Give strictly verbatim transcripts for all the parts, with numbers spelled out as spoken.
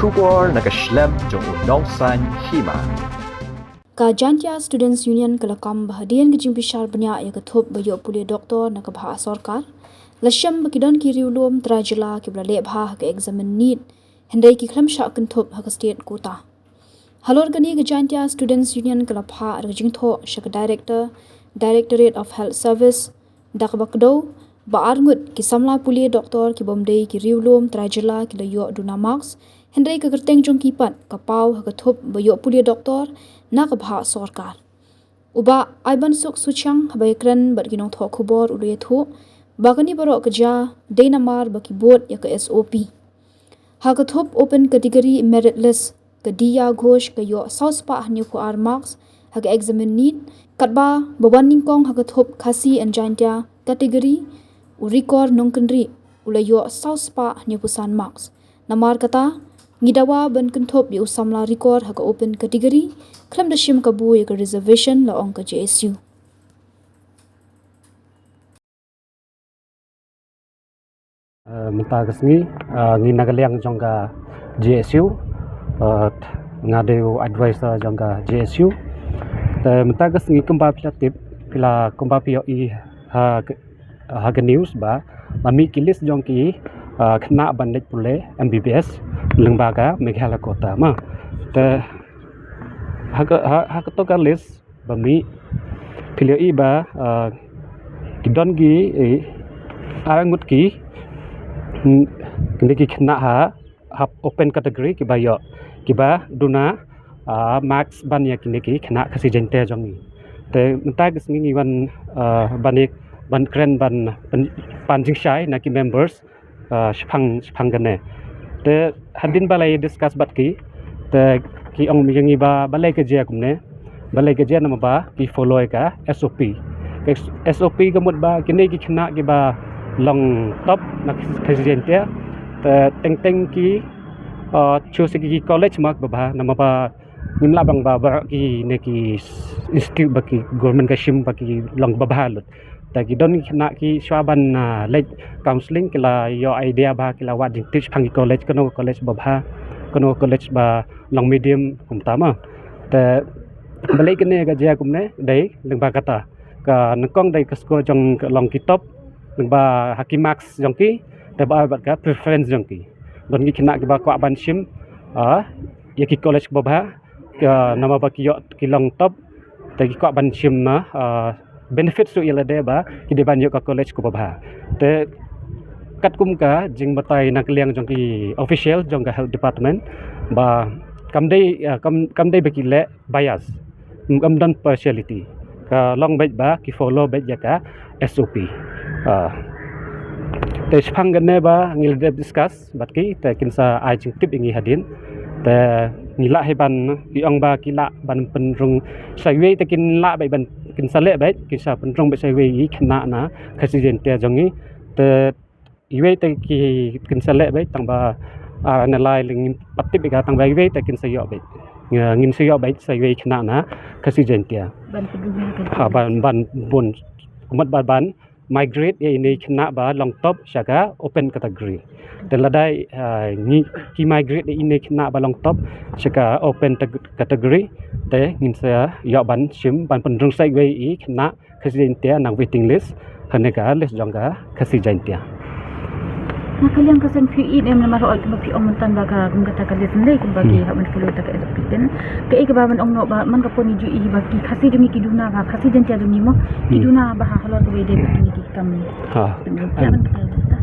Khubor na ka shlem jong u nongsaiñ hima. Ka Jaintia Students Union ka la kam ba hadien ka jingbishar bniah ïa ka thup ba ïoh pule doktor na ka bhah sorkar, la shem ba ki don ki riewlum trai jylla kiba la leh bha ha ka exam NEET, hynrei ki khlem shah kynthup ha ka state quota. Halor kane ka Jaintia Students Union ka la phah da ka jingthoh sha ka Director, Directorate of Health Service, da kaba kdew ba arngut ki samla pule doktor ki bym dei ki riewlum trai jylla ki la ïoh duna marks, hynrei ka kyrteng jong ki pat ka paw ha ka thup ba ïoh pule doktor na ka bhah sorkar. U Bah Aibansuk Suchiang haba ïakren bad ki nongthoh khubor u la ïathuh ba kane baroh ka jia dei namar ba ki bud ïa ka S O P. Ha ka thup open category merit list, ka Diya Ghosh ka ïoh saw spah hynñiew phew ar marks ha ka exam NEET, katba ba wan nyngkong ha ka thup Khasi and Jaintia category, u Rikor Nongkynrih u la ïoh saw spah hynñiew phew san marks. Namar kata, ngi dawa ban kynthup ïa u samla Rikor ha ka open category, khlem da shim kabu ïa ka reservation, la ong ka J S U. Eh, mynta ka sngi, eh, ngi na ka liang jong ka J S U, eh, nga dei u advisor jong ka J S U. Te mynta ka sngi kumba phi la tip, phi la kumba phi ïohi ha ka, ha ka news ba la mih ki list jong ki, eh, khynnah ban leit pule M B B S lyngba ka Meghalaya quota ma. Te ha ka, ha, ha kato ka list ba mih, phi la ïohi ba, ah, ki don ki, eh, ar ngut ki, hmm, kine ki khynnah ha, ha open category kiba ïoh, kiba duna, ah, marks ban ïa kine ki khynnah Khasi Jaintia jong ngi. Te mynta ka sngi ngi wan, ah, ban ïa, ban kren ban, ban, ban jingshai na ki members, ah, shaphang, shaphang kane. Te hadien ba la discuss bad ki, te ki ong ïa ngi ba balei ka jia kumne, balei ka jia namar ba ki follow ïa ka S O P. Ka S O P ka mut ba kine ki khynnah kiba long top na Khasi Jaintia, te teng teng ki, ah, choose ki college ma kiba bha namar ba ngim lah ban ba baroh kine ki institute ba ki government ka shim ba ki long ba bha lut. Te ki don ki khynnah ki shuwa ban, ah, leit counselling ki la ïoh idea ba ki la wad jingtip shaphang ki college, kano ka college ba bha, kano ka college ba long medium kumta ma. Te balei kane ka jia kumne, dei lyngba kata. Ka nyngkong dei ka score jong ka long ki top, lyngba ha ki marks jong ki, te ba ar bad ka preference jong ki. Don ki khynnah kiba kwah ban shim, ah, ïa ki college ba bha, ka namar ba ki ïoh ki long top, te ki kwah ban shim ma, ah, benefit shuh ïa lade ba ki dei ban ïoh ka college kaba bha. Te katkum ka jingbatai na ka liang jong ki official jong ka health department ba kam dei, ah, kam, kam dei ba ki leh bias, kam don partiality. Ka long beit ba ki follow beit ïa ka S O P. Ah. Te shaphang kane ba ngi la dep discuss bad ki, te kin sa ai jingtip ïa ngi hadien. Te ngi lah hi ban, ki ong ba ki lah ban pynrung sa iwei, te kin lah beit ban, kin sa leh beit, kin sa pynrung beit sa iwei ïa ki khynnah na Khasi Jaintia jong ngi. Te iwei te ki, kin sa leh beit tang ba, ah, na lai leng ngim pat tip ïa ka, tang ba iwei te kin sa ïoh beit. Ngin sa ïoh beit sa iwei khynnah na Khasi Jaintia. Ban pynrung ïa ka. Ha, ban, ban bun kumut ba ban migrate ïa ine i khynnah ba long top sha ka open category. Te lada, ah, ngi, ki migrate ïa ine i khynnah ba long top sha ka open teg-, category, te ngin sa ïoh ban shim ban pynrung sa iwei i khynnah Khasi Jaintia na waiting list, ha kane ka list jong ka Khasi Jaintia. Na ka liang ka seng phi ïohi ne, namar hooid kumba phi ong mynta ba ka kum kata ka list ne kumba ki hap ban follow ïa ka S O P, te kaei kaba ban ong noh ba man ka por ngi ju ïohi ba ki Khasi jong ngi ki duna ba Khasi Jaintia jong ngi mo ki duna ba ha halor kaba ïadei bad kine ki kam. Ha. Pynrung ïa ban kata.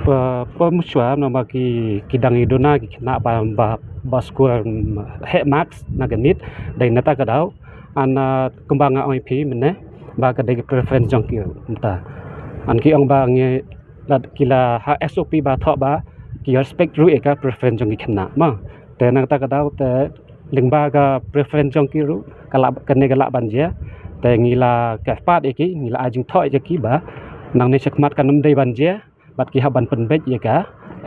Ba, ba mynshuwa namar ki, ki dang ïa duna ki khynnah ba, ba, ba score, mm, heh marks na ka NEET, dei na kata ka daw. An, ah, kumba nga ong ïa phi mynne ba ka dei ka preference jong ki mynta. An ki ong ba ngi la, ki la ha S O P ba thoh ba ki respect ruh ïa ka preference jong ki khynnah ma. Te na kata ka daw te lyngba ka preference jong ki ruh ka lah, kane ka lah ban jia. Te ngi la kyrpad ïa ki, ngi la ai jingthoh ïa ki ba nangne shakhmat kan ym dei ban jia, bad ki hap ban pynbeit ïa ka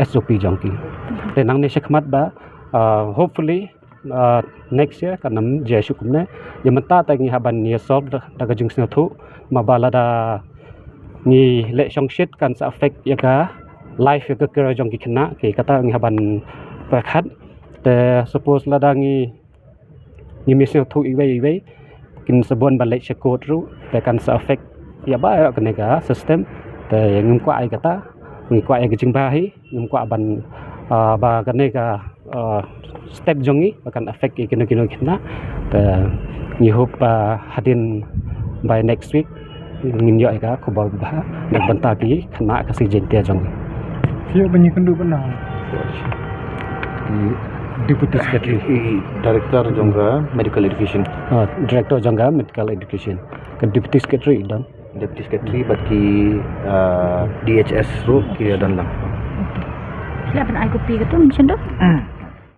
S O P jong ki. Te nangne shakhmat ba, ah, hopefully, ah, next year kan ym jia shuh kumne. Ïa mynta te ngi hap ban ïa solve da, da ka jingsngewthuh, ma ba lada ngi leh shongshit kan sa affect ïa ka life ïa ka career jong ki khynnah, ki kata ngi hap ban pyrkhat. Te suppose lada ngi, ngi missing thuh iwei iwei, kin sa bun ban leit sha court ruh, te kan sa affect ïa ba ïa kane ka system. Te ngim kwah ïa kata, ngi kwah ïa ka jingbha hi, ngim kwah ban, ah, ba kane ka, ah, step jong ngi ba kan affect ïa kino kino khynnah. Te ngi hope, ah, hadien by next week ngin ïoh ïa ka khubor ba na ka bynta ki khynnah Khasi Jaiñtia jong ngi. Phi ïoh ban ïakynduh bad na? Deputy Secretary. I Director jong ka Medical Education. Ah, Director jong ka Medical Education. Ka Deputy Secretary don. Deputy Secretary bad ki, ah, D H S ruh ki don lang. Phi lah ban ai copy ka tu, mention tu?